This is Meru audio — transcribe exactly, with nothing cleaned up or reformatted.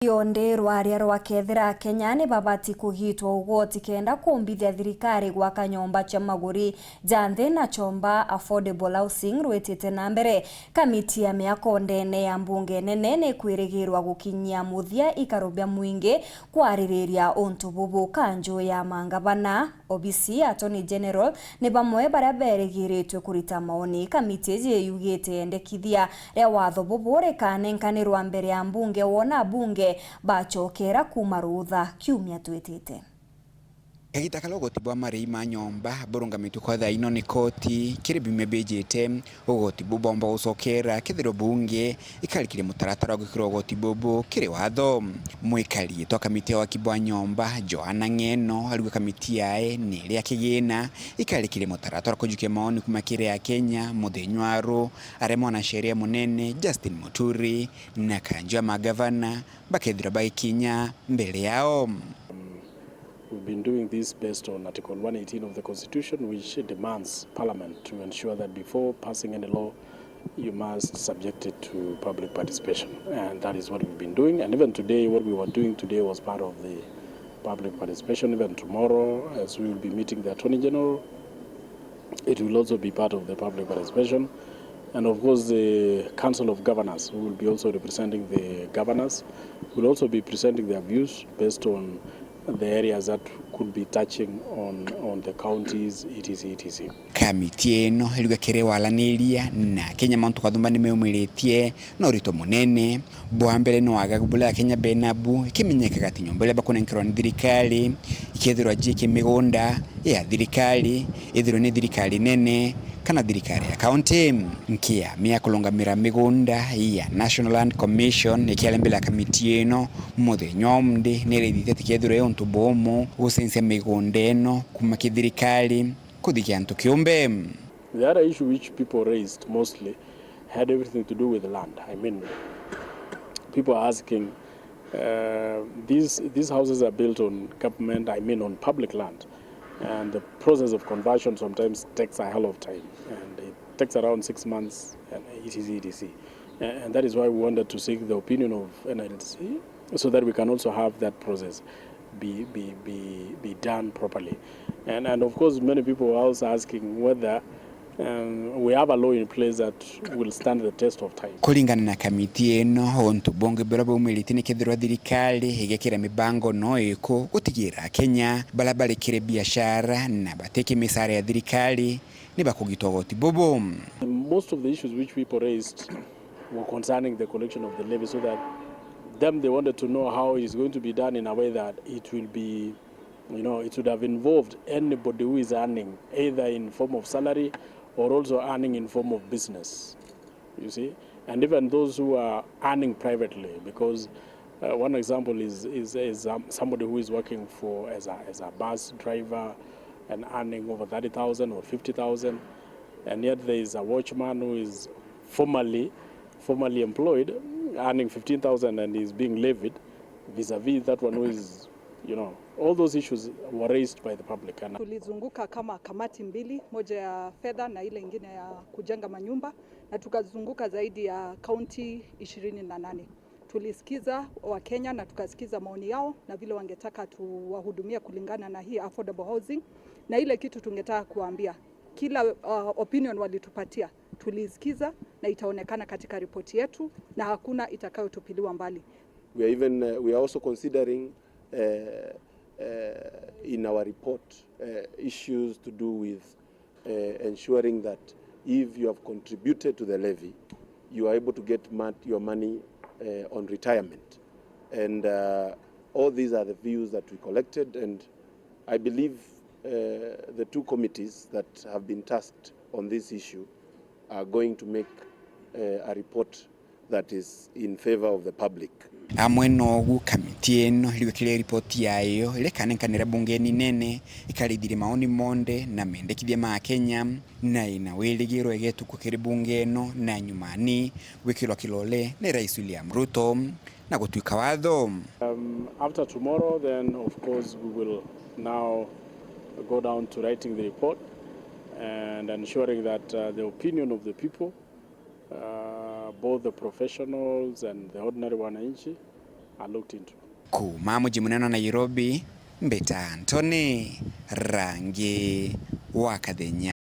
Iondi rwaria rwa kethira Akenya ni babati kugitwa ugoti kenda kumbithia thirikari gwaka nyomba cia maguri ja nthi na chomba affordable housing rwitite na mbere. Kamiti ya miako ndene ya mbunge nene ni kwirigirwa gukinyia muthia ikaro bia mwingi kwaririria untu bubu. Kanju ya mangavana, obisi ya Attorney General ni bamwe baria berigiritwe kurita maoni. Kamiti iji yugite yendekithia ria watho bubu rikanenkanirwa mbere ya mbunge, wona abunge bachokera kuuma ruutha kiumia twitite. Kagita karia ugoti bwa marii ma nyomba burungamitwe kwa thaa ino ni koti kiri biumia bijite, ugoti bubu bwomba gucokera kethirwa bunge ikarikire mutaratara wa gwikira ugoti bubu kiri watho. Mwikari wa kamiti ya waki bwa nyomba, Joanna Ng'eno, ariuga kamiti yae ni iria kigina ikarikire mutaratara wa kujukia maoni kuuma kiri Akenya muthenya wa ru, aria mwanasheria munene Justin Muturi na kanju ya magavana bakethirwa bagikinya mbere yao. We've been doing this based on Article one eighteen of the Constitution, which demands Parliament to ensure that before passing any law, you must subject it to public participation. And that is what we've been doing. And even today, what we were doing today was part of the public participation. Even tomorrow, as we will be meeting the Attorney General, it will also be part of the public participation. And of course, the Council of Governors, who will be also representing the governors, will also be presenting their views based on the areas that could be touching on, on the counties, et cetera, et cetera. Kamiti ino iriuga kiri walaniria na Akenya mantu kathumba ni meumiritie na urito munene. Bwa mbere ni wagagu buria Akenya benabu, ikimenyekaga ati nyomba iria bakunenkerwa ni thirikari ikethirwa ji kimigunda ya thirikari, ithirwe ni thirikari nene kana thirikari ya kaunti. Nkia mia kurungamira migunda ya National Land Commission ikiaria mbere ya kamiti ino muthenya wa umunthi, ni iraithithia ati kethirwa i untu buumu gucenjia migunda ino kuuma ki thirikari kuthi ki antu kiumbe. The other issue which people raised mostly had everything to do with land. I mean, people are asking, uh, these, these houses are built on government, I mean, on public land. And the process of conversion sometimes takes a hell of time. And it takes around six months, and et cetera, et cetera. And that is why we wanted to seek the opinion of N L C, so that we can also have that process be, be, be, be done properly. And, and of course, many people are also asking whether, um, we have a law in place that will stand the test of time. Kuringana na kamiti ino, untu bungi buria bumiritie ni kethirwa thirikari igekira mibango no iku gutigira Akenya baria bari kiri biashara na bati ki micara ya thirikari ni bakugitwa ugoti bubu. Most of the issues which people raised were concerning the collection of the levy, so that them, they wanted to know how it is going to be done in a way that it will be, you know, it would have involved anybody who is earning either in form of salary or also earning in form of business, you see, and even those who are earning privately, because, uh, one example is, is, is, um, somebody who is working for, as a, as a bus driver and earning over thirty thousand or fifty thousand, and yet there is a watchman who is formally, formally employed, earning fifteen thousand and is being levied vis-a-vis that one who is, you know, all those issues were raised by the public. And tulizunguka kama kamati mbili, moja ya fedha na ile ingine ya kujenga manyumba, na tukazunguka zaidi ya kaunti ishirini na nane. Tulisikiza Wakenya na tukasikiza maoni yao na vile wangetaka tuwahudumie kulingana na hii affordable housing, na ile kitu tungetaka kuambia, kila, uh, opinion walitupatia tulisikiza na itaonekana katika ripoti yetu na hakuna itakayotupiliwa mbali. We are even, uh, we are also considering, uh, uh, in our report, uh, issues to do with, uh, ensuring that if you have contributed to the levy, you are able to get mon-, your money, uh, on retirement. And, uh, all these are the views that we collected, and I believe, uh, the two committees that have been tasked on this issue are going to make, uh, a report that is in favor of the public. Amwe nogu, kamiti ino irigwikiria ripoti yayo iria ikanenkanira bungeni nene, ikarithiria maoni monthe na mendekithia ma Akenya, na ina wirigiro igetukua kiri bunge ino na nyumani gwikirwa kirore ni Rais William Ruto na gutwika watho. Um, after tomorrow, then, of course, we will now go down to writing the report and ensuring that, uh, the opinion of the people, uh, both the professionals and the ordinary wananchi, are looked into. Kuuma muji munene wa Nairobi, mbita Anthony Rangi wa Kathenya.